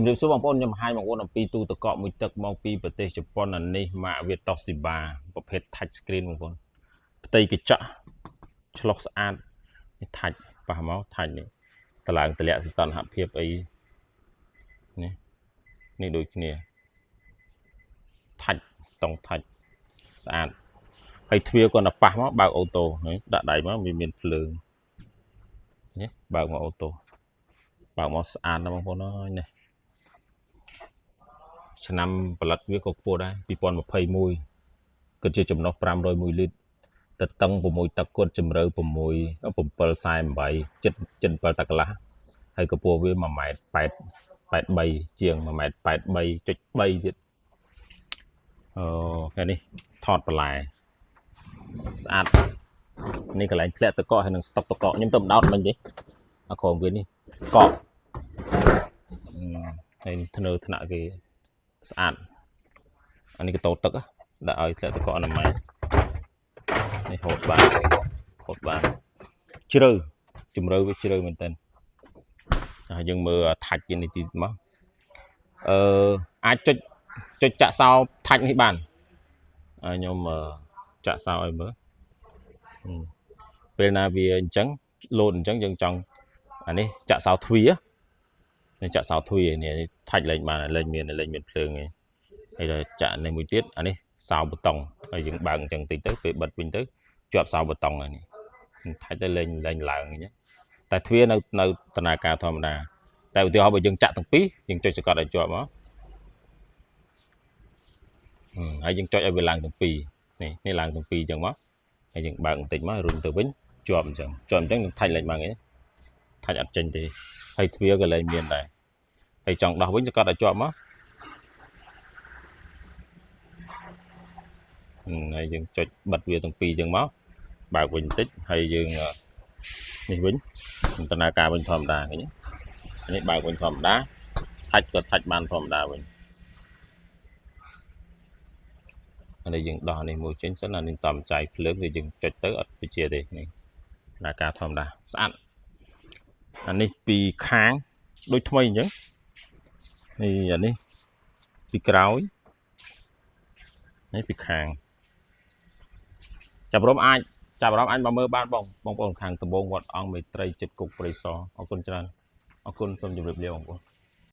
ជំរាបសួរបងប្អូនខ្ញុំបង្ហាញបងប្អូនអំពីទូទឹកកកមួយទឹកមកពីប្រទេសជប៉ុនអានេះម៉ាកវា Toshiba ប្រភេទ touch screen បងប្អូនផ្ទៃកញ្ចក់ឆ្លុះស្អាតនេះ touch ប៉ះមក touch នេះតឡើងតម្លាក់សីតុណ្ហភាពអីនេះនេះដូចគ្នា touch តង់ touch ស្អាតហើយទ្វារគាត់តែប៉ះមកបើក auto នេះដាក់ដៃមកវាមានភ្លើងនេះបើកមក auto បើកមកស្អាតណាស់បងប្អូនអើយនេះឆ្នាំផលិតវាក៏ខ្ពស់ដែរ2021គិតជាចំណុះ501លីត្រទៅតឹង6ទឹកគាត់ជម្រៅ6 748ចិត្ត7តកន្លះហើយកម្ពស់វា1ម៉ែត្រ8 83ជាង1ម៉ែត្រ83.3ទៀតអូថ្ងៃនេះថតបន្លែស្អាតនេះកន្លែងធ្លាក់តកកហើយនឹងស្តុកតកកខ្ញុំទៅដោតមិញទេអាក្រោមវានេះកកហើយធ្នើថ្នាក់គេស្អាតអានេះកតោទឹកដាក់ឲ្យធ្លាក់តកកអនាម័យនេះហូតបានហូតបានជ្រៅជំរឿវាជ្រៅមែនតើហើយយើងមើលថាច់នេះទីមកអឺអាចចុចចុចចាក់សោថាច់នេះបានខ្ញុំចាក់សោឲ្យមើលពេលណាវាអញ្ចឹងលោតអញ្ចឹងយើងចង់អានេះចាក់សោទ្វានេះចាក់សោទ្វានេះថាច់លែងបានលែងមានលែងមានភ្លើងឯងហើយដល់ចាក់នេះមួយទៀតអានេះសោប៊ូតុងហើយយើងបើកអញ្ចឹងតិចទៅពេលបិទវិញទៅជាប់សោប៊ូតុងហើយនេះថាច់ទៅលែងលែងឡើងអញ្ចឹងតែទ្វានៅនៅដំណើរការធម្មតាតែឧទាហរណ៍បើយើងចាក់ទាំងពីរយើងចុចសង្កត់ឲ្យជាប់មកហើយយើងចុចឲ្យវាឡើងទាំងពីរនេះនេះឡើងទាំងពីរអញ្ចឹងមកហើយយើងបើកបន្តិចមករុញទៅវិញជាប់អញ្ចឹងជាប់អញ្ចឹងនឹងថាច់លែងបានទេថាច់អត់ចេញទេហើយទ្វារក៏លែងមានដែរហើយចង់ដោះវិញសង្កត់ឲ្យជាប់មកហើយយើងចុចបិទវាទាំងពីរអញ្ចឹងមកបើកវិញបន្តិចហើយយើងនេះវិញដំណើរការវិញធម្មតាឃើញទេនេះបើកវិញធម្មតាថាច់ក៏ថាច់បានធម្មតាវិញអានេះយើងដោះអានេះមួយចេញសិនអានេះតំចាយភ្លើងវាយើងចុចទៅអត់វិជាទេនេះដំណើរការធម្មតាស្អាតអានេះពីខាងដូចថ្មីអញ្ចឹងនេះអានេះពីក្រោយនេះពីខាងចាប់រំអាចចាប់អារម្មណ៍អាចមកមើលបានបងបងប្អូនខាងដំបងវត្តអង្គមេត្រីចិត្តគុកព្រៃសរអរគុណច្រើនអរគុណសូមជម្រាបលាបងប្អូន។